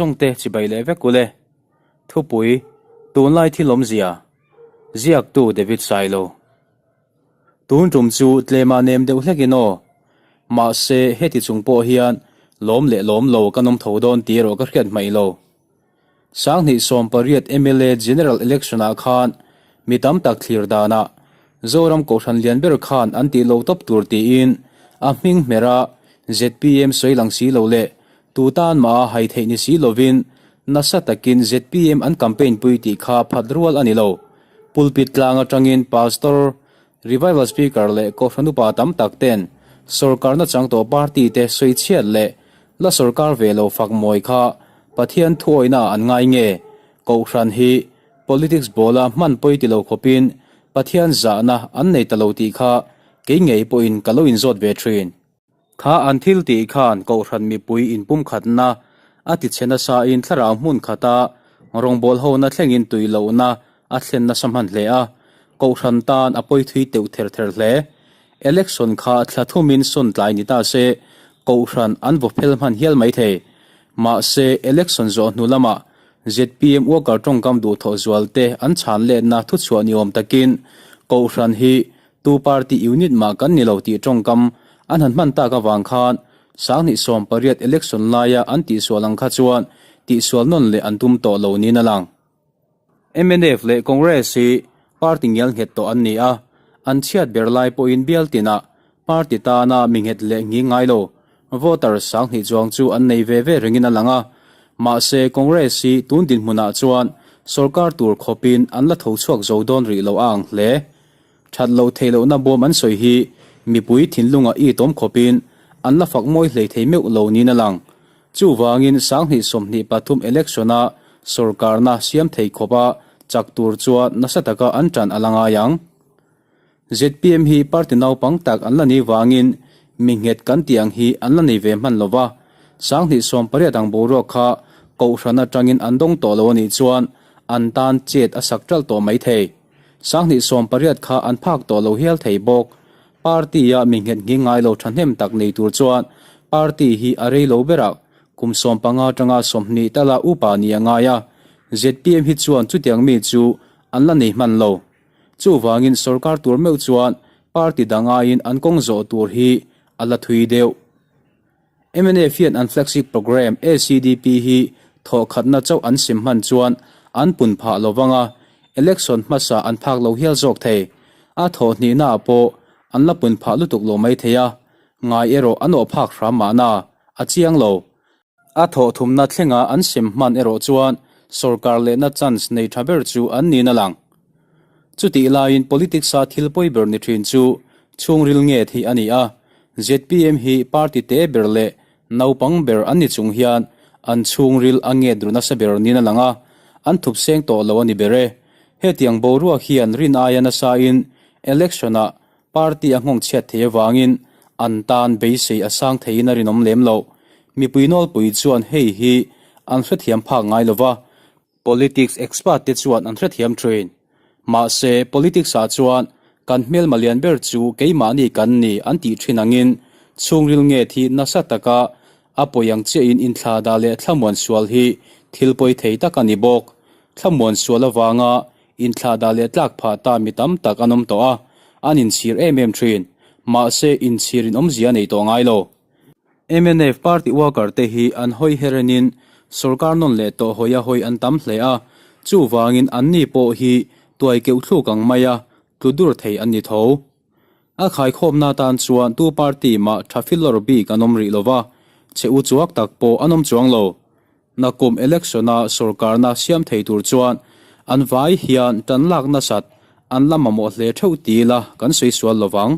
zawng te chibai leh vek ule. Thupui, Tunlai thil awmzia, Ziaktu David Sailo. Tun tum chu tlema nem deuh hlekin aw. Mahse, heti chung pawh hian lawm leh lawm lo kan awm tho dawn tih erawh ka hriat hmaih lo. 2018 mla General Election ah khan mi tam tak thlir danah Zoram Kohhran lian ber khan an tih lo tawp tur tiin a hming hmera zpm sawi lang si lo leh tu tan mah a hai theih ni si lovin nasa takin zpm an campaign pui tih kha phat rual a ni lo. Pulpit tlang atangin Pastor, Revival Speaker leh Kohhran upa tam tak ten sorkarna changtawh party te sawi chhiat leh La sorkar ve lo fak mawi kha Pathian thuawihna ah an ngai nge? Kohhran hi politics ball a hman pawi ti lo khawpin Pathian zahna an nei ta lo tih kha kei ngei pawhin ka lo inzawt ve thin. Kha an thil tih khan Kohhran mipui inpumkhatna a ti chhe nasain thlarau hmun khata rawngbâwl hona thlengin tui lohna a thlen nasa hman hle a, Kohhran tan a pawi thui teuh ther ther hle. Election kha thla thumin sawn tlai ni ta se, Kohhran an vaw phel hman hial mai thei. Mahse, election zawh hnu lamah zpm worker tawngkam duhthawh zual te an chhan letna thuchhuah ni awm takin Kohhran hi tu party unit mah kan ni lo tih tawngkam an han hman tak avang khan 2018 election laia an tihsual ang kha chuan tihsual nawn leh an tum tawh lo niin a lang. Mnf leh Congress hi party ngial nghet tawh an ni a, an chhiat ber lai pawhin bial tinah party tana mi nghet leh nghing ngai lo voter 2000 chuang chu an nei ve ve rengin a lang a. Mahse, Congress hi tun dinhmunah chuan sorkar tur khawpin an la tho chhuak zo dawn rih lo a ang hle. That loh theih lohna bawm an sawi hi mipui thinlunga i tawm khawpin an la fak mawi hlei thei meuh lo niin a lang. Chuvangin 2023 election-a sorkarna siam thei khawpa chak tur chuan nasa taka an tan a la ngai ang. Zpm hi party naupang tak an la nih vangin mi nghet kan tih ang hi an la nei ve hman lo va, 2018 ang boruak kha Kohhran atangin an dawng tawh lo a nih chuan an tan chet a sak ṭalh tawh mai thei. 2018 kha an phak tawh lo hial thei bawk. Party-a mi nghet nghing ngai lo thahnem tak nei tur chuan party hi a rei lo berah kum 15 atanga 20 tala upa ni a ngai a. Zpm hi chuan chutiang mi chu an la nei hman lo. Chuvangin sorkar tur meuh chuan party dang aiin an kawng zawh tur hi a la thui deuh. Mnf hian an flagship programme ACDP hi thawhkhatna chauh an sim hman chuan an pun phah lo vang a, election hmasa an phak lo hial zawk thei. A thawh hnihnaah pawh an la pun phah lutuk lo mai thei a, ngai erawh an awh phak hram mahna a chiang lo. A thawh thumna thlenga an sim hman erawh chuan sorkar lehna chance nei tha ber chu an niin a lang. Chutih laiin politics-a thil pawi ber ni thin chu chhungril nge thih a ni a, zpm hi party te ber leh naupang ber an ni chung hian an chhungril a nget ru nasa ber niin a lang a, an thup seng tawh lo a ni ber e. Hetiang boruak hian rin aia nasain election-ah party a nghawng chhiat thei avangin an tan beisei a sang theiin a rinawm lem loh. Mipui nawlpui chuan hei hi an hrethiam phak ngai lova, Politics expert te chuan an hrethiam thin. Mahse, politics ah chuan kan hmelma lian ber chu keimahni kan ni an tih thin angin chhungril nge thi nasa taka a pawi ang chiahin inthlahdah leh thlamuan sual hi thil pawi thei tak a ni bawk. Thlamuan sual avanga inthlahdah leh tlak phah ta mi tam tak an awm tawh a, an inchhir em em thin. Mahse, inchhir in awmzia a nei tawh ngai lo. Mnf party worker te hi an hawi herenin sorkar nawn leh tawh hawi a hawi an tam hle a, chuvangin anni pawh hi tuai keuh thluk ang maia tlu dur thei an ni tho. A khaikhawmna tan chuan tu party mah tha filawr bik an awm rih lova, che u chuak tak pawh an awm chuang lo. Nakum election-a sorkarna siam thei tur chuan an vai hian tan lak nasat an la mamawh hle theuh ti ila kan sawi sual lovang.